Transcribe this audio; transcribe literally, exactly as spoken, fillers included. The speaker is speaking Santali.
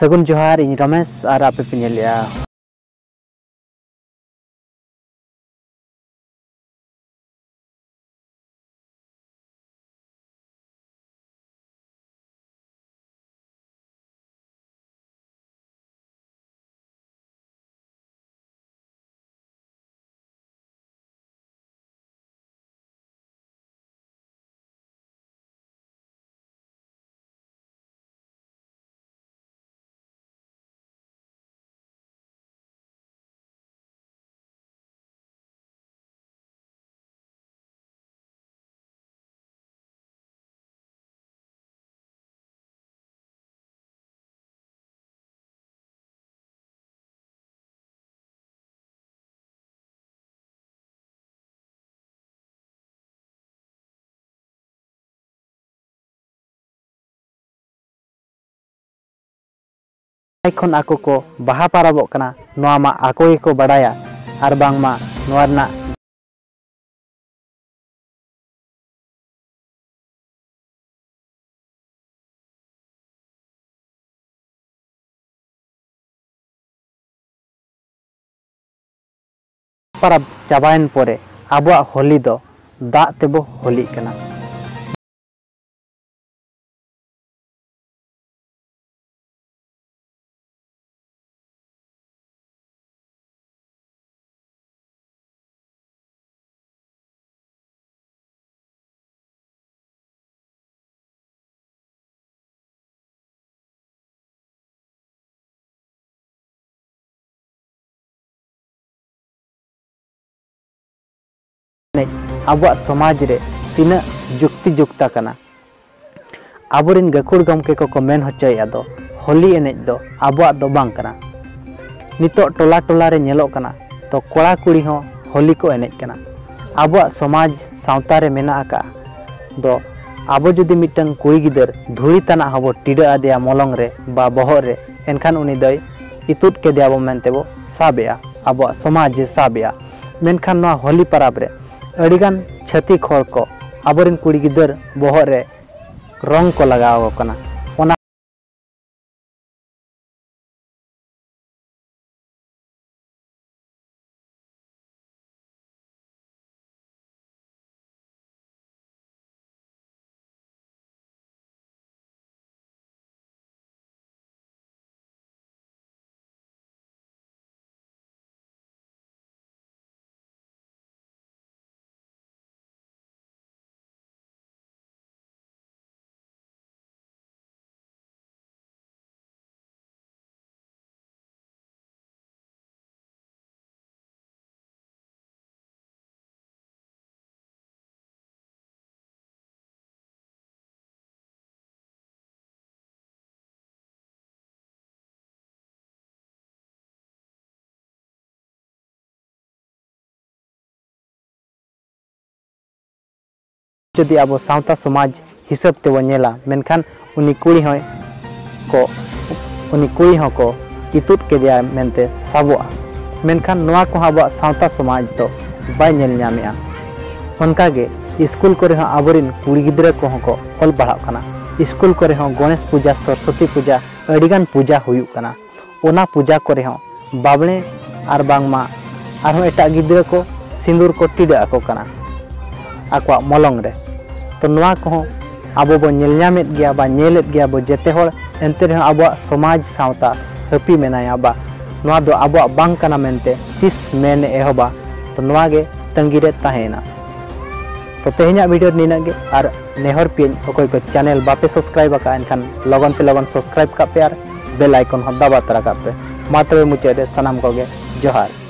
ᱥᱟᱹᱜᱩᱱ ᱡᱚᱦᱟᱨ, ᱤᱧ ᱨᱚᱢᱮᱥ ᱟᱨ ᱟᱯᱮ ᱯᱮ ᱧᱮᱞᱮᱜᱼᱟ᱾ ᱥᱮᱫᱟᱭ ᱠᱷᱚᱱ ᱟᱠᱚ ᱠᱚ ᱵᱟᱦᱟ ᱯᱟᱨᱟᱵᱚᱜ ᱠᱟᱱᱟ, ᱱᱚᱣᱟ ᱢᱟ ᱟᱠᱚ ᱜᱮᱠᱚ ᱵᱟᱰᱟᱭᱟ᱾ ᱟᱨ ᱵᱟᱝᱢᱟ ᱱᱚᱣᱟ ᱨᱮᱱᱟᱜ ᱯᱟᱨᱟᱵᱽ ᱪᱟᱵᱟᱭᱮᱱ ᱯᱚᱨᱮ ᱟᱵᱚᱣᱟᱜ ᱦᱳᱞᱤ ᱫᱚ ᱫᱟᱜ ᱛᱮᱵᱚ ᱦᱳᱞᱤᱜ ᱠᱟᱱᱟ᱾ ᱮᱱᱮᱡ ᱟᱵᱚᱣᱟᱜ ᱥᱚᱢᱟᱡᱽ ᱨᱮ ᱛᱤᱱᱟᱹᱜ ᱡᱩᱠᱛᱤ ᱡᱩᱠᱛᱟ ᱠᱟᱱᱟ᱾ ᱟᱵᱚᱨᱮᱱ ᱜᱟᱹᱠᱷᱩᱲ ᱜᱚᱢᱠᱮ ᱠᱚᱠᱚ ᱢᱮᱱ ᱦᱚᱪᱚᱭᱮᱫᱼᱟ ᱫᱚ, ᱦᱳᱞᱤ ᱮᱱᱮᱡ ᱫᱚ ᱟᱵᱚᱣᱟᱜ ᱫᱚ ᱵᱟᱝ ᱠᱟᱱᱟ᱾ ᱱᱤᱛᱚᱜ ᱴᱚᱞᱟ ᱴᱚᱞᱟ ᱨᱮ ᱧᱮᱞᱚᱜ ᱠᱟᱱᱟ, ᱛᱚ ᱠᱚᱲᱟ ᱠᱩᱲᱤ ᱦᱚᱸ ᱦᱳᱞᱤ ᱠᱚ ᱮᱱᱮᱡ ᱠᱟᱱᱟ᱾ ᱟᱵᱚᱣᱟᱜ ᱥᱚᱢᱟᱡᱽ ᱥᱟᱶᱛᱟ ᱨᱮ ᱢᱮᱱᱟᱜ ᱟᱠᱟᱫ ᱫᱚ, ᱟᱵᱚ ᱡᱩᱫᱤ ᱢᱤᱫᱴᱟᱝ ᱠᱩᱲᱤ ᱜᱤᱫᱟᱹᱨ ᱫᱷᱩᱲᱤ ᱛᱟᱱᱟᱜ ᱦᱚᱸᱵᱚ ᱴᱤᱰᱟᱹ ᱟᱫᱮᱭᱟ ᱢᱚᱞᱚᱝ ᱨᱮ ᱵᱟ ᱵᱚᱦᱚᱜ ᱨᱮ, ᱮᱱᱠᱷᱟᱱ ᱩᱱᱤ ᱫᱚᱭ ᱤᱛᱩᱫ ᱠᱮᱫᱮᱭᱟ ᱵᱚ ᱢᱮᱱᱛᱮ ᱵᱚ ᱥᱟᱵᱮᱜᱼᱟ, ᱟᱵᱚᱣᱟᱜ ᱥᱚᱢᱟᱡᱽ ᱮ ᱥᱟᱵᱮᱜᱼᱟ᱾ ᱢᱮᱱᱠᱷᱟᱱ ᱱᱚᱣᱟ ᱦᱳᱞᱤ ᱯᱟᱨᱟᱵᱽ ᱨᱮ ᱟᱹᱰᱤᱜᱟᱱ ᱪᱷᱟᱹᱛᱤᱠ ᱦᱚᱲ ᱠᱚ ᱟᱵᱚᱨᱮᱱ ᱠᱩᱲᱤ ᱜᱤᱫᱟᱹᱨ ᱵᱚᱦᱚᱜ ᱨᱮ ᱨᱚᱝ ᱠᱚ ᱞᱟᱜᱟᱣ ᱟᱠᱚ ᱠᱟᱱᱟ᱾ ᱚᱱᱟ ᱡᱩᱫᱤ ᱟᱵᱚ ᱥᱟᱶᱛᱟ ᱥᱚᱢᱟᱡᱽ ᱦᱤᱥᱟᱹᱵ ᱛᱮᱵᱚ ᱧᱮᱞᱟ, ᱢᱮᱱᱠᱷᱟᱱ ᱩᱱᱤ ᱠᱩᱲᱤ ᱦᱚᱸᱭ ᱠᱚ ᱩᱱᱤ ᱠᱩᱲᱤ ᱦᱚᱸᱠᱚ ᱤᱛᱩᱫ ᱠᱮᱫᱮᱭᱟ ᱢᱮᱱᱛᱮ ᱥᱟᱵᱚᱜᱼᱟ᱾ ᱢᱮᱱᱠᱷᱟᱱ ᱱᱚᱣᱟ ᱠᱚᱦᱚᱸ ᱟᱵᱚᱣᱟᱜ ᱥᱟᱶᱛᱟ ᱥᱚᱢᱟᱡᱽ ᱫᱚ ᱵᱟᱭ ᱧᱮᱞ ᱧᱟᱢᱮᱜᱼᱟ᱾ ᱚᱱᱠᱟᱜᱮ ᱥᱠᱩᱞ ᱠᱚᱨᱮ ᱦᱚᱸ ᱟᱵᱚᱨᱮᱱ ᱠᱩᱲᱤ ᱜᱤᱫᱽᱨᱟᱹ ᱠᱚᱦᱚᱸ ᱠᱚ ᱚᱞ ᱯᱟᱲᱦᱟᱜ ᱠᱟᱱᱟ᱾ ᱥᱠᱩᱞ ᱠᱚᱨᱮ ᱦᱚᱸ ᱜᱚᱬᱮᱥ ᱯᱩᱡᱟ, ᱥᱚᱨᱚᱥᱚᱛᱤ ᱯᱩᱡᱟ, ᱟᱹᱰᱤᱜᱟᱱ ᱯᱩᱡᱟ ᱦᱩᱭᱩᱜ ᱠᱟᱱᱟ᱾ ᱚᱱᱟ ᱯᱩᱡᱟ ᱠᱚᱨᱮ ᱦᱚᱸ ᱵᱟᱵᱽᱬᱮ ᱟᱨ ᱵᱟᱝᱢᱟ ᱟᱨᱦᱚᱸ ᱮᱴᱟᱜ ᱜᱤᱫᱽᱨᱟᱹ ᱠᱚ ᱥᱤᱸᱫᱩᱨ ᱠᱚ ᱴᱤᱰᱟᱹᱜ ᱟᱠᱚ ᱠᱟᱱᱟ ᱟᱠᱚᱣᱟᱜ ᱢᱚᱞᱚᱝ ᱨᱮ᱾ ᱛᱚ ᱱᱚᱣᱟ ᱠᱚᱦᱚᱸ ᱟᱵᱚ ᱵᱚᱱ ᱧᱮᱞ ᱧᱟᱢᱮᱫ ᱜᱮᱭᱟ ᱵᱟ ᱧᱮᱞᱮᱫ ᱜᱮᱭᱟ ᱵᱚ ᱡᱮᱛᱮ ᱦᱚᱲ, ᱮᱱᱛᱮ ᱨᱮᱦᱚᱸ ᱟᱵᱚᱣᱟᱜ ᱥᱚᱢᱟᱡᱽ ᱥᱟᱶᱛᱟ ᱦᱟᱹᱯᱤ ᱢᱮᱱᱟᱭᱟ ᱵᱟ ᱱᱚᱣᱟ ᱫᱚ ᱟᱵᱚᱣᱟᱜ ᱵᱟᱝ ᱠᱟᱱᱟ ᱢᱮᱱᱛᱮ ᱛᱤᱥ ᱢᱮᱱ ᱮ ᱮᱦᱚᱵᱟ? ᱛᱚ ᱱᱚᱣᱟ ᱜᱮ ᱛᱟᱺᱜᱤ ᱨᱮ ᱛᱟᱦᱮᱸᱭᱮᱱᱟ᱾ ᱛᱚ ᱛᱮᱦᱮᱧᱟᱜ ᱵᱷᱤᱰᱤᱭᱳ ᱱᱤᱱᱟᱹᱜ ᱜᱮ, ᱟᱨ ᱱᱮᱦᱚᱨ ᱯᱤᱭᱟᱹᱧ ᱚᱠᱚᱭ ᱠᱚ ᱪᱮᱱᱮᱞ ᱵᱟᱯᱮ ᱥᱟᱵᱥᱠᱨᱟᱭᱤᱵ ᱟᱠᱟᱫᱼᱟ, ᱮᱱᱠᱷᱟᱱ ᱞᱚᱜᱚᱱ ᱛᱮ ᱞᱚᱜᱚᱱ ᱥᱟᱵᱥᱠᱨᱟᱭᱤᱵ ᱠᱟᱜ ᱯᱮ ᱟᱨ ᱵᱮᱞ ᱟᱭᱠᱚᱱ ᱦᱚᱸ ᱫᱟᱵᱟ ᱛᱟᱨᱟ ᱠᱟᱜ ᱯᱮ᱾ ᱢᱟ ᱛᱚᱵᱮ ᱢᱩᱪᱟᱹᱫ ᱨᱮ ᱥᱟᱱᱟᱢ ᱠᱚᱜᱮ ᱡᱚᱦᱟᱨ᱾